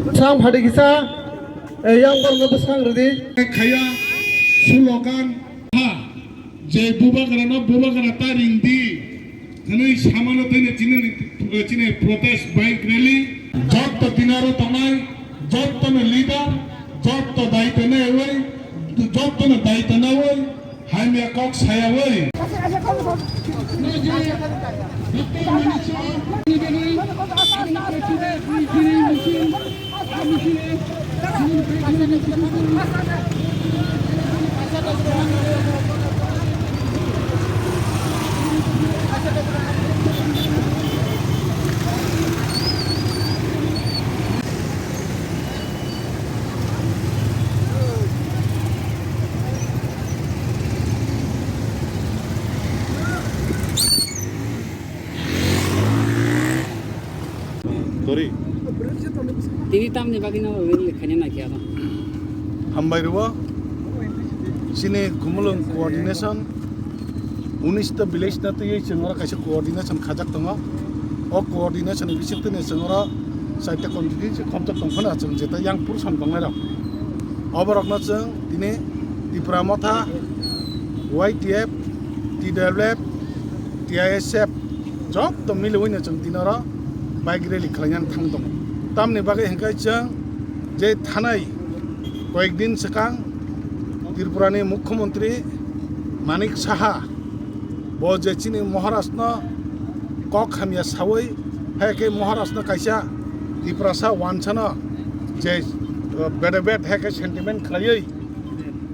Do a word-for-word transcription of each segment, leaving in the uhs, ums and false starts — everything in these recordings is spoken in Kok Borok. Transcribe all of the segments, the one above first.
Bwsang phadi kisa, eh, yang borno bwsang rwdi. Khaya slogan ha, je bubagrano bubagra ta ringdi hwnwi samano tei chini, chini protest bike rally. Jotto tinaro tongnai, jottono leader, jotto daitwno ewi, jottono daitwno ewi, hamya kok sayawi. Tori. Tini tamni bagwi no rally khaina naikhe aro. Hambai rwo. Chini Khumulwng coordination. Unis ta village na twi chwng oro kaisa coordination khajak tongo. O coordination ni bisingtwi ni chwng oro chaita constituency khopjak tong phano chwng jeta yang purusan tongnai rok. Oborokno chwng tini Tipra Motha, Y T F, T W F, T I S F jotto miliwi no chwng tini oro bike rally khlainani thang tongo. Tamni bagwi hwnkhe chwng je thanai koyek din swkang Tripura ni Mukhyamantri Manik Saha bo je chini Maharaj no kok hamya sawi, hai khe Maharaj no kaisa Tiprasa wansa no je, uh, bede bed hai khe sentiment khlaiwi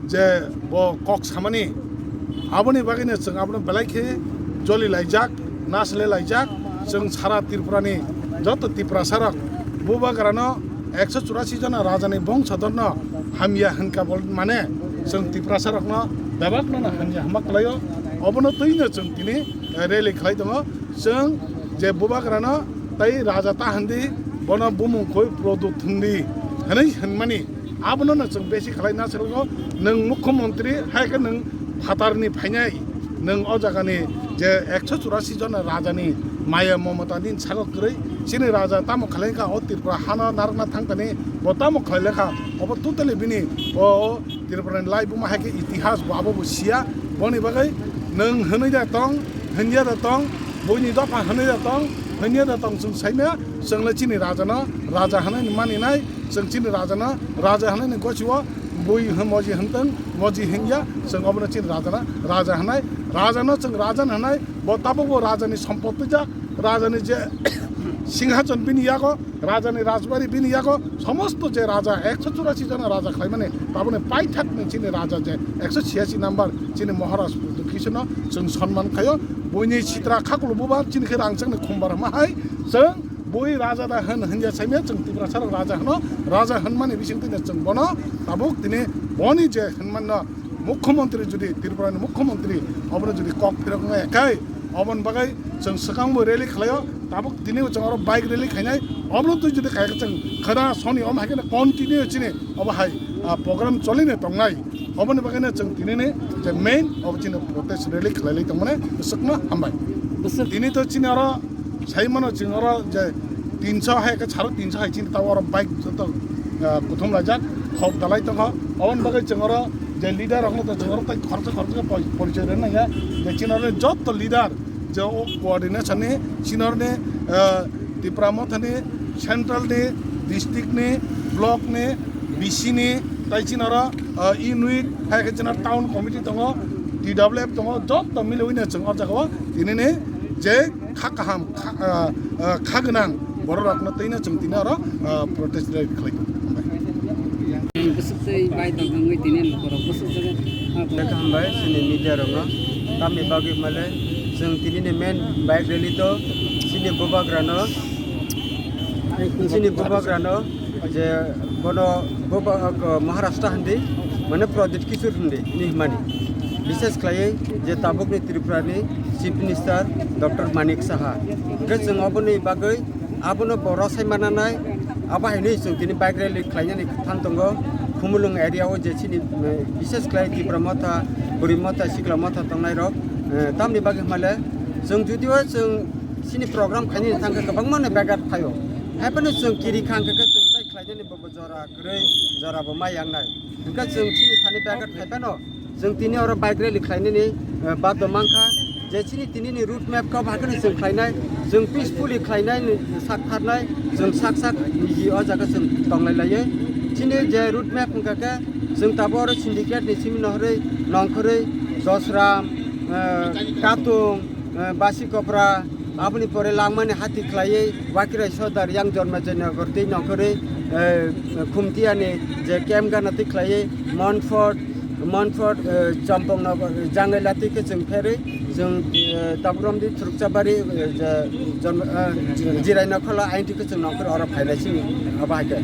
je bo kok samani, aboni bagwi no chwng abono belai khe joli laijak, nasle laijak. Chwng sara Tripura ni joto Tiprasa rok bubagra no ekso churasi jona raja ni bongso dor no hamya hwnkha bol mane chwng Tiprasa rok no bebak no hamya hama kwlaio. Obono twi no chwng tini, eh, rally khlai tongo. Chwng je bubagrano tei raja ta hwndi, bono bumung khoi Pradyut hwndi hwnwi hwnmani, abono no chwng besi khlai na swrwngo. Nwng mukhyamantri hai khe nwng phatarni phainai, nwng o jagani je ekso churasi jona rajani maya mamata nini sago kwrwi, chini raja tamo khlai kha o Tripura hano narwkna thang thani, bo tamo khlai lekha, obo totally bini o, o Tripura ni laibuma hai khe itihas bo abo bo siya. Boni bagwi nwng hwnwi da tong, hwnya da tong, buini dopha hwnwi da tong, hwnya da tong, chwng saimaya, chwng le chini raja no raja hwnwi ni mani nai, chwng chini raja no raja hwnwi ni gosi o, bui hwn moji hwn tong, moji hwnya, chwng obono chini raja no raja hwnai, raja no chwng raja hwnai, bo tabuk bo raja ni sompot twijak, raja ni je singhason bini yago, raja ni rajbari bini yago, somosto je raja ekso churasi jona raja khlaimani, taboni paithak ni chini raja je ekso chiyasi number chini Maharaj Pradyut Kishore no chwng sonman khaio, buini sitra khakulu bubar chini khe rangchak ni khumbar hama hai chwng bui raja da hwn hwnya saimaya chwng Tiprasa rok raja hwno, raja hwnmani bisingtwi no chwng bono tabuk tini boni je hwnman no Mukhyamantri jodi Tripura ni Mukhyamantri obono jodi kok phirok wngya khai, oboni bagwi chwng swkang bo rally khlaio, tabuk tini bo chwng oro bike rally khainai, obono twi jodi khai khe chwng khwna soni om hai khe continue chini obo hai, ah, program choli ni tongnai, oboni bagwi no chwng tini ni je main obo chini protest rally khlai lai tongmani swkno hambai. Bwswk. Tini to chini oro Sai mano chwng oro je tinso hai khe saro tinso hai chini tabuk oro bike joto, ah, kuthum laijak, hok dalai tongkha. Oboni bagwi chwng oro je leader rokno to chwng oro tai khoroksa khoroksa poi-, porichoi rwna nangya. Je chini oro joto leader je o coordination ni chini oro ni, ah, Tipra Motha ni, central ni, district ni, block ni, B C ni, tai chini oro, ah, unit hai khe chini oro town committee tongo, T W F tongo, joto miliwi no chwng o jaga o tini ni je kha kaham, kha, ah, ah, kha gwnang borok rokno twi no chwng tini oro, ah, protest rally khlai tongo. Hambai. Bwswk tei bai tong wngwi tini lukurok bwswk jaga, ah, bo- Hambai chini media rokno. Tamni bagwi male chwng tini ni main bike rally to chini bubagrano, chini bubagrano je bono buba-, ah, Maharashtra hindi, mane Pradyut Kishore hindi, ni himani. Bishes khlaiwi je tabukni Tripura ni Chief Minister Doctor Manik Saha. Hwnkhe chwng oboni bagwi abono bo rwsai mananai, abo haino chwng tini bike rally khlainani thang tongo. Khumulwng area o je chini, eh, bishes khlai Tipra Motha, Bwrwi Motha, Sikla Motha tongnai rok, eh, tamni bagwi hwnmale chwng judio chwng Chini program khainani thangkhe kwbangma ni begat phaio. Haiphano chwng kiri kha hwnkhe chwng tai khlainani bo jora kwrwi, jora bo mai yangnai. Hwnkhe chwng chini thani begat phaiphano chwng tini oro bike rally khlainani, eh, baddo mankha. Je chini tinini route map kok hakheno chwng khlainai, chwng peacefully khlainai, sak tharnai, chwng sak sak niji o jaga chwng tonglai laiwi. Chini je route map wngkha khe chwng tabuk oro syndicate ni simi nohorwi nongkhorwi Dosram, eh, Katung, eh, Basi Kopra, aboni pore langmani hati khlaiwi Wakirai Sodar yang Jormajoy Nagar twi nongkhorwi, eh, Khumtiani je camp gana twi khlaiwi Montfort, Montfort, eh, Champong Nagar, Jangaila twi khe chwng pherwi chwng, eh, Taburom di Thurukchabari, eh, je, Jorma, eh, Jirai Nokholo aini twi khe chwng nongkhorwi oro phainai simi abo hai khe.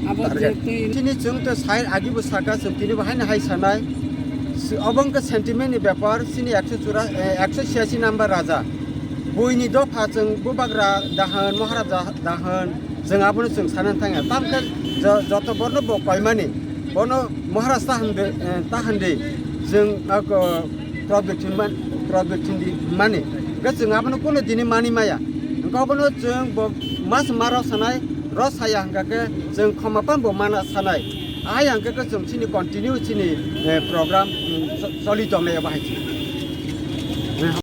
Abo je twi- Chini chwng to sai agi bo saka chwng tini bo haino hai sanai. Si-, obo wngkha sentiment ni bepar, chini ekso chura-, eh, ekso chhiyasi number raja. Buini dopha chwng bubagra dahan, Maharaja dahan, chwng abono chwng sanani thangya. Tamkhe jo-, joto borno bo koimani, bono Maharaj ta hwnde, eh, ta hwndi, chwng ako Pradyot thwngman-, Pradyot thwngdi mani. Hwnkhe chwng abono kuno dini mani maya. Hwnkhe obono chwng bo mas maro sanai, ro saya hwnkha khe chwng khoma phan bo mana sanai. Ahai hwnkhe khe chwng chini continue chini, eh, program, mm, cho-, choli tongnai abo hai se.